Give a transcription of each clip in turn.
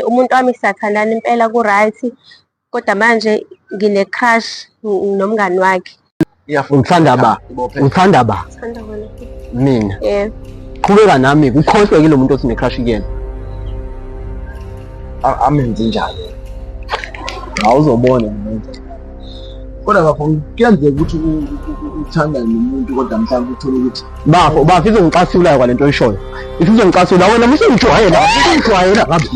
Umuntu wami siyathandana impela ku-right, kodwa manje ngine-crush nomngani wakhe. Uthanda ba? Uthanda ba? Thanda wena. Mina. Yebo. Qhubeka nami ukhohlwe kilo muntu othi une-crush kuyena. Amenze njani? Awuzobona umuntu. Kodwa bafo kuyenzeka ukuthi uthandane nomuntu kodwa mhlawumbe uthole ukuthi Bafo, bafo izongicasula kwalento oyishoyo. Isizongicasula wena musungijwayela, musungijwayela kabi.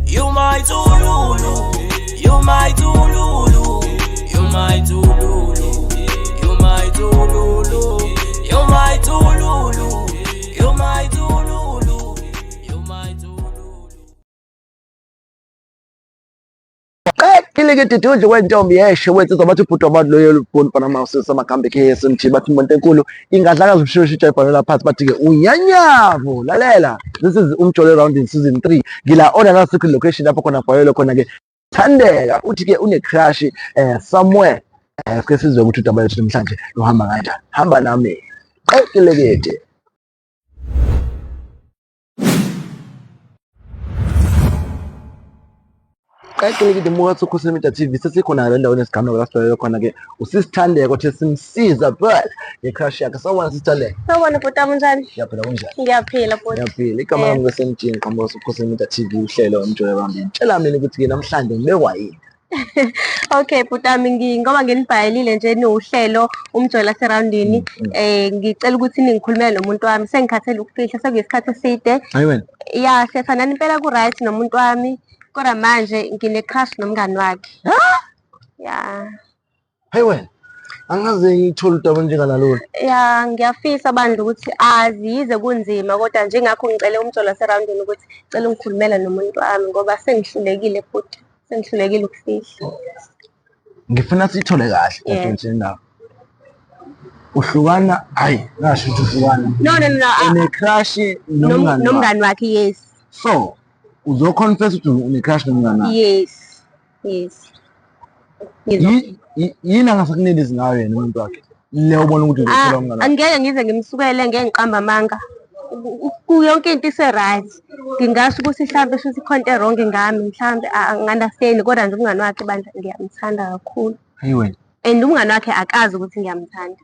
You my Tululu, you my Tululu, you my Tululu, you my Tululu, you my Tululu, you my Tululu, you my Tululu. Qekile dududlu wentombi yesho wensizwa bathi ubhuti wabantu loyo lubhunu Panama usisa amakhambi KSMG bathi umuntu enkulu ingadlaka zimshushu ijayibhalela phansi bathi ke unyanyavu lalela. This is Umjolo Round in season 3. Ngila on another secret location lapho khona bhayelo khona ke Thandeka uthi ke une crush somewhere. Sike sizwe ukuthi udaba lethu namhlanje luhamba kanjani. Hamba nami. Qekilekede. Qeqelekile muka Sokhosi Media TV sesikhona la endaweni esigameko la sijwayele khona ke usisithandeko thi simsiza phela nge-crush yakhe. Sawubona sisithandeko. Sawubona bhuti wami, unjani? Ngiyaphila, kunjani? Ngiyaphila bhuti. Ngiyaphila. Igama lami ngu-SMG ngiqhamuka Sokhosi Media TV uhlelo Umjolo Roundini. Tshela mina ukuthi ke namhlanje ngibekwa yini? Okay bhuti wami, ngoba nginibhayelile nje niwuhlelo Umjolo Waserawundini, ngicela ukuthi ningikhulumele nomuntu wami. Sengikhathele ukufihla, sekuyisikhathi eside. Hayi wena. Ya, siyathandana impela ku-right nomuntu wami, kodwa manje ngine-crush nomngani wakhe. Ya. Hayi wena. Angaze ngithole udaba njengalolu. Ya, ngiyafisa bandla ukuthi azi yize kunzima kodwa njengakho ngicele Umjolo Waserawundini ukuthi cela ungikhulumele nomuntu wami ngoba sengihlulekile bhuti. Sengihlulekile ukufihla. Ngifuna sithole kahle dadewethu le ndaba. Uhlukana, hayi, ngasho ukuthi uhlukana. No, no, no, no. Une-crush nomngani wakhe. Nomngani wakhe, yes. So, uzo-confess ukuthi une-crush nomngani wakhe? Yes. Yes. Yini angasakunelisi ngayo yena umuntu wakhe? Le ubona ukuthi uzothola umngani wakhe. Angeke ngize ngimsukele, ngeke ngiqambe amanga. Yonke into ise-right. Ngingasho ukuthi mhlampe shuthi khona into e-wrong ngami, mhlampe angi-understand kodwa nje umngani wakhe bandla ngiyamthanda kakhulu. Hayi wena. And umngani wakhe akazi ukuthi ngiyamthanda.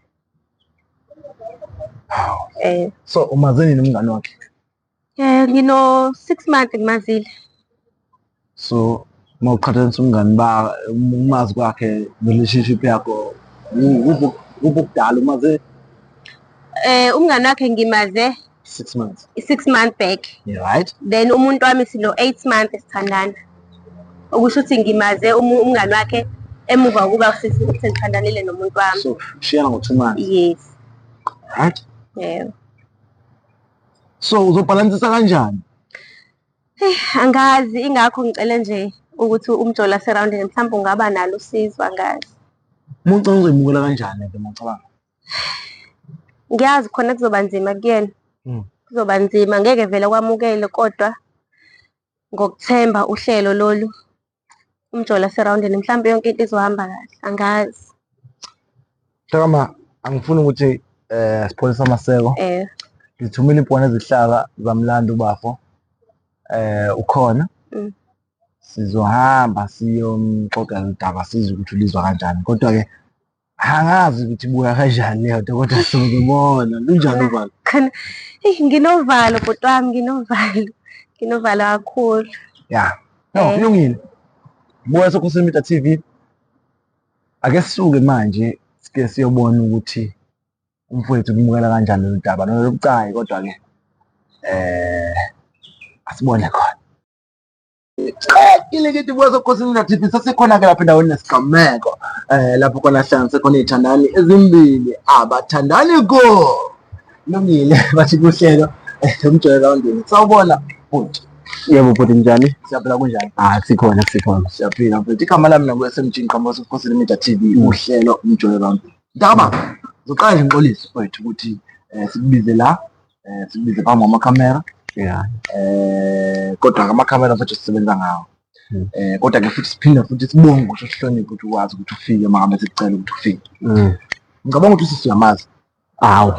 So umaze nini umngani wakhe? Ngino 6 months ngimazile. So uma uqhathanisa umngani ba umazi kwakhe relationship yakho kuphi ukudala umaze? Umngani wakhe ngimaze 6 months. 6 months back. Yeah, right. Then umuntu wami sino 8 months sithandana. Okusho ukuthi ngimaze umngani wakhe emuva kokuba sesithandanile nomuntu wami. So shiyana ngo 2 months. Yes. Right? Yeah. So uzobhalansisa kanjani? Angazi, ingakho ngicele nje ukuthi Umjolo Waserawundini mhlawumbe ungaba nalo usizo, angazi. Uma ucabanga uzoyimukela kanjani lento uma ucabanga? Ngiyazi khona kuzoba nzima kuyena. Kuzoba nzima, ngeke vele kwamukele kodwa ngokuthemba uhlelo lolu Umjolo Waserawundini mhlawumbe yonke into izohamba kahle, angazi. Mhlakama, angifuni ukuthi sipholise amaseko. Ngithumile impwana ezihlaka zamlando ubafo. Ukhona. Sizohamba siyomxoxela udaba sizwe ukuthi ulizwa kanjani. Kodwa ke angazi ukuthi ibuka kanjani leyo nto kodwa sizobona. Lunjani uvalo? Khona, eyi, nginovalo bhuti wami, nginovalo. Nginovalo kakhulu. Ya. No, kulungile. Buka Sokhosi Media TV. Ake sisuke manje sike siyobona ukuthi umfowethu kumukela kanjani lolu daba noma lobucayi kodwa ke asibone khona. Qedile ke buka Sokhosi Media TV sesikhona ke lapha endaweni yesigameko lapho khona hlanganise khona iy'thandani ezimbili abathandani ko. Lungile bathi kuhlelo Umjolo Roundini. Sawubona bhuti. Yebo bhuti, njani? Siyaphila, kunjani? Sikhona, sikhona. Siyaphila bhuti. Igama lami naku SMG ngiqhamuka Sokhosi Media TV uhlelo Umjolo Roundini. Ndaba, ngizoqala nje ngixolise mfowethu ukuthi sikubize la, sikubize phambi kwamakhamera. Kodwa amakhamera mfowethu sisebenza ngawo. Kodwa ke futhi siphinde futhi sibonge ukuthi usihloniphe ukuthi ukwazi ukuthi ufike uma ngabe sikucela ukuthi ufike. Ngicabanga ukuthi usisi uyamazi. Awu.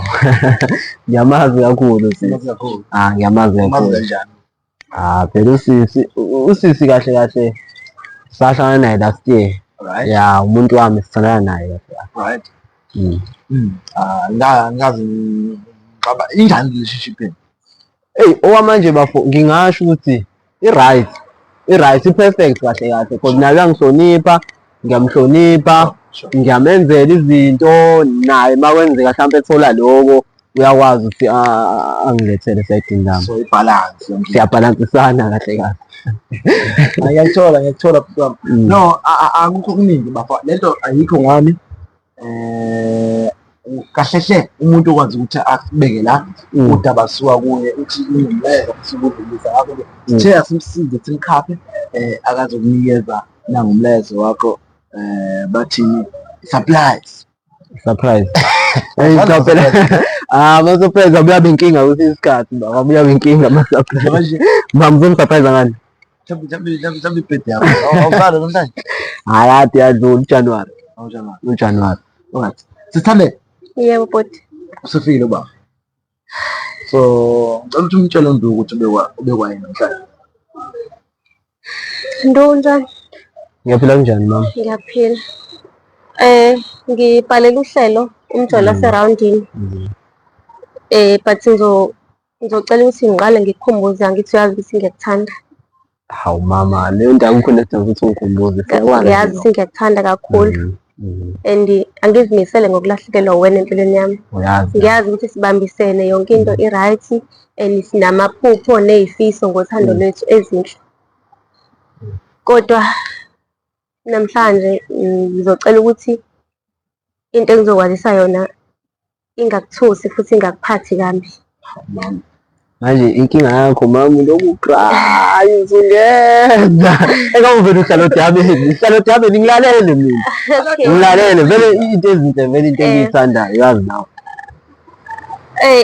Ngiyamazi kakhulu sisi. Umazi kakhulu. Ah, ngiyamazi Umazi kakhulu. kanjani? Ah, phela usisi usisi kahle kahle sahlangana naye last year. Right. Ya, umuntu wami sithandana naye kahle. Right. Mm. Ah, ngazi ngixaba injani relationship yenu? Eyi, okwamanje bafo ngingasho ukuthi i-right, i-right, i-perfect kahle kahle because naye uyangihlonipha, ngiyamhlonipha, ngiyamenzela izinto naye uma kwenzeka hlampe ethola loko uyakwazi ukuthi angilethele esayidini lami. So i-balance yonke. Siyabhalansisana kahle kahle. Ngiyakuthola, ngiyakuthola bhuti wami. No, akukho okuningi bafo. Lento ayikho ngami. Eh kahle hle umuntu okwazi ukuthi akubeke la udaba suka kuye uthi ungumleka sukudlulisa ngakho-ke sithe asimsize simkhaphe akazokunikeza nangumlayezo wakho bathini surprise. Surprise. Hey, cha phela. Ah, ama surprise abuya benkinga kwesinye isikhathi baba, abuya benkinga ama surprise. Manje Mama uzongisurprise ngani? mhlawumbe ibhedi yakho awuzalwa namhlanje. Hayi, ade yadlula uJanuary. Awujabali. UJanuary. Alright. Sithande Yebo bhuti. usefikile ubaba. So ngicela ukuthi umtshele uNduku ukuthi ubekwa yini namhlanje. Ndu unjani? Ngiyaphila kunjani mama? Ngiyaphila. Ngibhalela uhlelo umjolo waserawundini. But ngizocela ukuthi ngiqale ngikukhumbuze angithi uyazi ukuthi ngiyakuthanda. Hawu mama, leyo nto akukho nesidingo ukuthi ungikhumbuze. Siyakwazi Ngiyazi lokho. ukuthi ngiyakuthanda kakhulu and angizimisele ngokulahlekelwa uwena empilweni yami. Uyazi. Ngiyazi ukuthi sibambisene yonke into i-right and sinamaphupho ney'fiso ngothando lwethu ezinhle. Kodwa namhlanje ngizocela ukuthi into engizokwazisa yona ingakuthusi futhi ingakuphathi kambi. Mama. Manje inkinga yakho mama lokhu cry usungenza. Eka uvele uhlala odabeni, uhlala odabeni ngilalele mina. Ngilalele vele into ezinhle vele into engiyithandayo yazi nawe.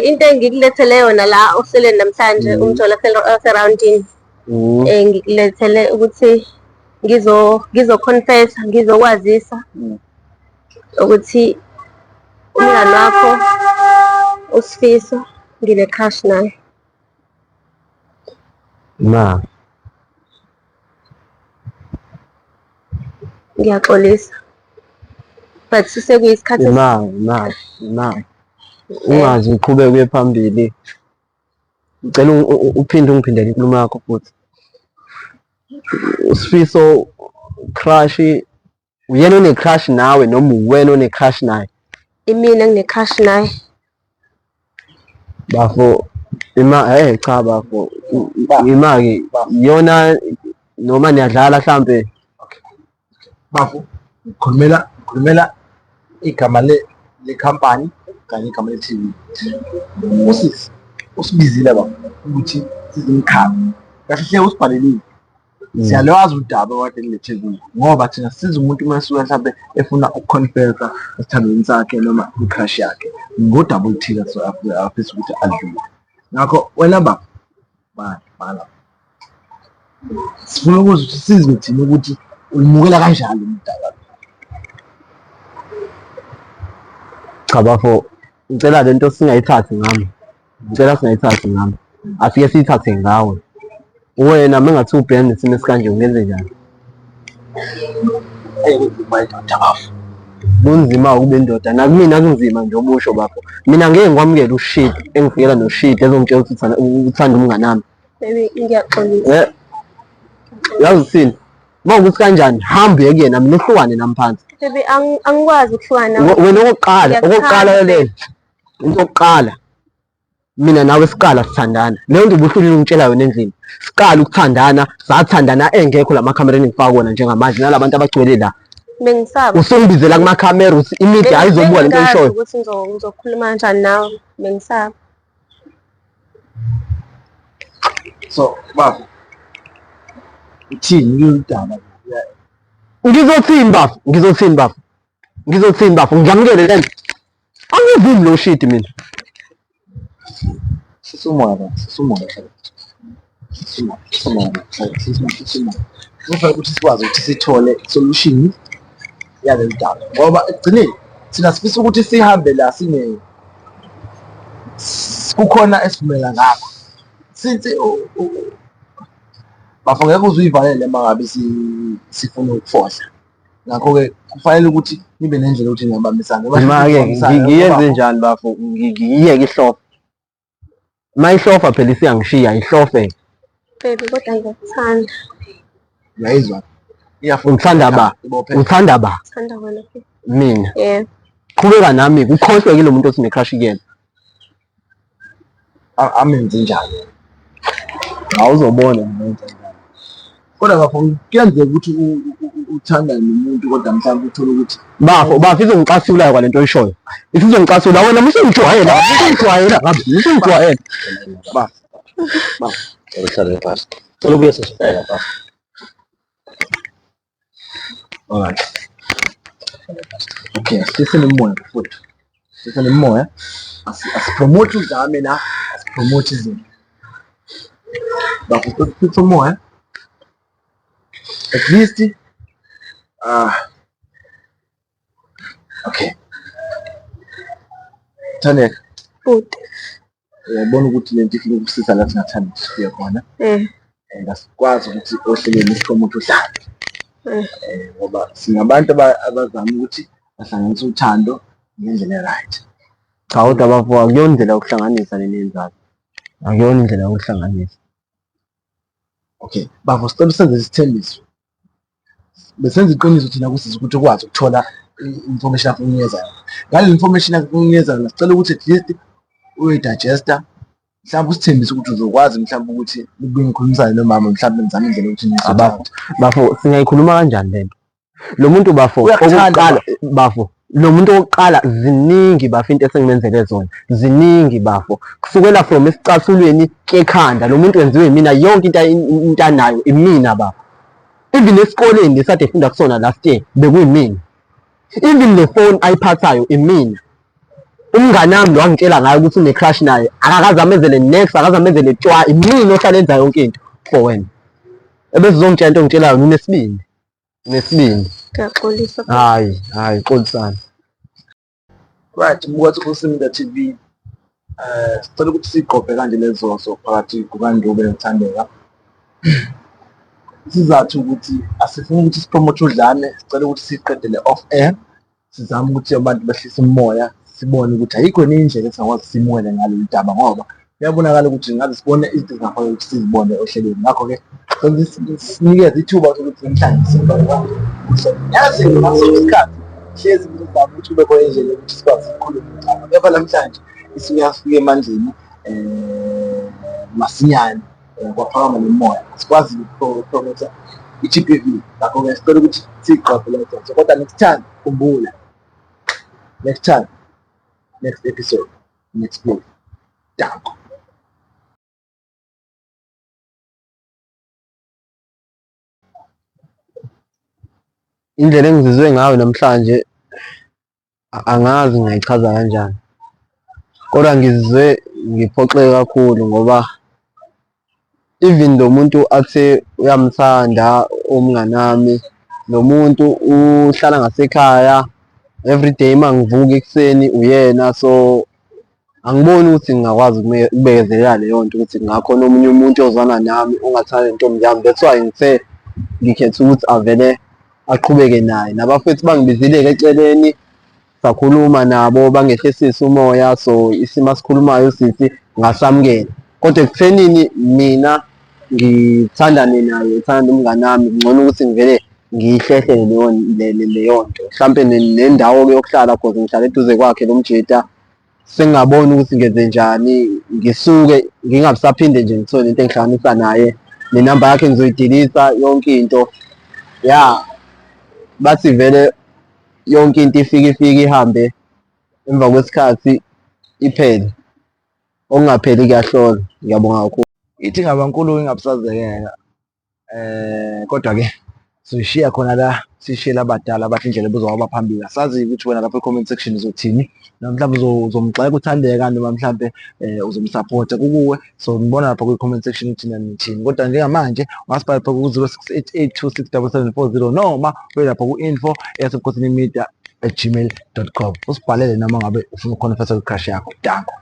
Into engikulethele yona la ohlelweni namhlanje umjolo oserawundini. Ngikulethele ukuthi ngizo-confess-a, ngizokwazisa ukuthi umngani wakho uSifiso ngine-crush naye. Ma. Ngiyaxolisa. But sekuyisikhathi Ma, ma, ma. Ungaze uqhubeke uye phambili. Ngicela uphinde ungiphindele inkulumo yakho futhi. Usifiso crush uyena one-crush nawe noma uwena one-crush naye? Imina engine-crush naye. Bafo, ima cha bafo, ima-ke iyona noma niyadlala hlampe. Bafo, ngikhulumela ngikhulumela igama le le company kanye igama le-TV. Usisi usibizile baba ukuthi sizimkhaphe. Kahle hle usibhalelile. Siyalwazi udaba okade kulethe kuyo ngoba thina sisiza umuntu uma esuka mhlampe efuna ukuconfessa esithandweni sakhe noma kwi-crush yakhe ngodaba oluthile so afisa ukuthi adlule. Ngakho wena baba bala bala sifuna ukuzwa ukuthi sizwe thina ukuthi ulimukela kanjani lo mdaba. Cha bafo, ngicela lento singayithathi ngami. Ngicela singayithathi ngami. Asike siyithathe ngawe. Wena uma ngathiwa ubhekene nesimo esikanje ungenze njani? Kunzima indoda bafo. Kunzima ukuba indoda nakumina kunzima nje omusho bafo. Mina ngeke ngikwamukele ushidi engifikela noshidi ezongitshela ukuthi uthanda umngani wami. Baby ngiyaxolisa. Yazi uthini? Uma ukuthi kanjani hamba uye kuyena mina uhlukane nami phansi. Baby angikwazi ukuhlukana nawe. Wena okokuqala, okokuqala Ngiyakuthanda. leyo. Into yokuqala mina nawe siqala sithandana. Leyo nto ubuhlulile ungitshela yona endlini. Siqala ukuthandana, sathandana engekho la makhamera engifaka wona njengamanje nalabantu abagcwele la. Bengisaba. Usungibizela kumakhamera uthi imedia ayizobuka lento Bengingazi oyishoyo. ukuthi ngizokhuluma kanjani nawe. Bengisaba. So bafo uthini kulolu daba? Ngizothini bafo? Ngizothini bafo? Ngizothini bafo? Ngiyamukele lento. Angivumi lo shit mina. Sisumoya baba, sisumoya hlala. Sisumoya, sisumoya, sisumoya, sisumoya. Kufanele ukuthi sikwazi ukuthi sithole solution yalolu daba ngoba ekugcineni thina sifisa ukuthi sihambe la sine Kukhona esivumela ngakho. Since bafo ngeke uze uyivalele uma ngabe sifuna ukufohla. Ngakho-ke kufanele ukuthi nibe nendlela yokuthi ningabambisana. Ma-ke ngiyenze njani bafo ngiyeke ihlofa. Uma ihlofa phela isiyangishiya ihlofe. Baby kodwa ngiyakuthanda. Uyayizwa? Iyafuna Uthanda ba? Ibophe. Uthanda ba? Thanda wena baby. Mina. Yeah. Qhubeka nami ukhohlwe kilo muntu othi crush kuyena. Amenze njani? Awuzobona ngimenza njani. Kodwa bafo kuyenzeka ukuthi uthandane nomuntu kodwa mhlawumbe uthole ukuthi Bafo, bafo izongicasula kwale nto oyishoyo. Isizongicasula wena musungijwayela, musungijwayela kabi, musungijwayela. Bafo. Bafo. Cela uhlale phansi. Cela ubuye sesihlala phansi. Alright. Okay, asihliseni umoya bafowethu. Sihliseni umoya. Asipromote udlame la, asipromote izinto. Bafo sihlise umoya. At least ah okay. Thandeka. Bhuti. Uyabona ukuthi lento ifuna ukusisa la singathanda ukuthi sifike khona. And asikwazi ukuthi ohlelweni sipromote udlame. Ngoba singabantu abazama ukuthi bahlanganise uthando ngendlela e-right. Cha kodwa bafo akuyona indlela yokuhlanganisa le niyenzayo. Akuyona indlela yokuhlanganisa. Okay, bafo sicela usenze isithembiso. Besenza iqiniso thina kusisi ukuthi ukwazi ukuthola i-information afuna ukunikeza yona. Ngale information afuna ukunikeza yona sicela ukuthi at least uyoyidigesta mhlawumbe usithembise ukuthi uzokwazi mhlawumbe ukuthi nibuye nikhulumisane nomama mhlawumbe nizame indlela yokuthi Cha bafo, bafo singayikhuluma kanjani lento? Lo muntu bafo okokuqala bafo lo muntu okokuqala ziningi bafo into esengimenzele zona ziningi bafo kusukela from esicathulweni kekhanda lo muntu wenziwe imina yonke into into anayo imina bafo even esikoleni lesade efunda kusona last year bekuyimina even le phone ayiphathayo imina umngane wami lo angitshela ngayo ukuthi une-crush naye akakaze amenzele next akaze amenzele tshwa imina ohlala enza yonke into for wena ebese uzongitshela into ongitshelayo unesibindi Nesibindi. Ngiyaxolisa. Hayi, hayi, xolisani. Right, mbuka Kusiminda TV. Sicela ukuthi sigqobhe kanje lezoso phakathi kukaNdube noThandeka. Isizathu ukuthi asifuni ukuthi sipromote udlame, sicela ukuthi siqedele off air. Sizame ukuthi abantu behlise umoya, sibone ukuthi ayikho yini indlela esingakwazi simukele ngalolu daba ngoba kuyabonakala ukuthi ngaze sibone izinto ezingafanele ukuthi sizibone ohlelweni. Ngakho-ke sinikeze ithuba sokuthi namhlanje sibe yazi ngaso isikhathi hlezi ngizama ukuthi kube khona indlela yokuthi sikwazi ukukhuluma udaba. Kepha namhlanje isuke yafika emandleni masinyane kwaphakama nomoya sikwazi ukupromotha i-G_B_V. Ngakho-ke sicela ukuthi siyigqobhe leyo nto kodwa next time khumbula, next time, next episode, next move. Danko. Indlela engizizwe ngayo namhlanje angazi ngingayichaza kanjani, kodwa ngizizwe ngiphoxeke kakhulu ngoba even lo muntu athe uyamthanda umnganami, lo muntu uhlala ngasekhaya everyday uma ngivuka ekuseni uyena so Angiboni ukuthi ngingakwazi ukubekezelela leyo nto ukuthi kungakhona omunye umuntu ozwana nami ongathanda nentombi yami. That's why ngithe ngikhetha ukuthi avele aqhubeke naye. Nabafethu bangibizile-ke eceleni sakhuluma nabo bangehlisisa umoya, so isimo asikhulumayo usisi ngasamukela. Kodwa ekuthenini mina ngithandane naye, ngithanda umngani wami, kungcono ukuthi ngivele ngiyihlehlele leyo leyo nto. Mhlampe nendawo-ke yokuhlala cause ngihlala eduze kwakhe lo mjita. Sengingabona ukuthi ngenzenjani ngisuke ngingabisaphinde nje ngithole into engihlanganisa naye nenamba yakhe ngizoyidilisa yonke into ya bathi vele yonke into ifike ifike ihambe emva kwesikhathi iphele okungapheli kuyahlola ngiyabonga kakhulu. Ithi ngabankulu ingabusazekeka. Kodwa-ke soyishiya khona la, siyishiyele abadala abathi indlela ebuzwa kwabaphambili. Asazi ukuthi wena lapho e-comment section uzothini noma mhlawumbe uzomgxeka uThandeka noma mhlampe uzomsaphotha kukuwe. So ngibona lapha kwi-comment section ukuthi nina nithini. Kodwa njengamanje ungasibhala lapha ku-06882677740 noma ube lapha ku-info eyasebukhosini media at gmail dot com. Usibhalele noma ngabe ufuna ukukhonfesa kwi-crush yakho. Danko.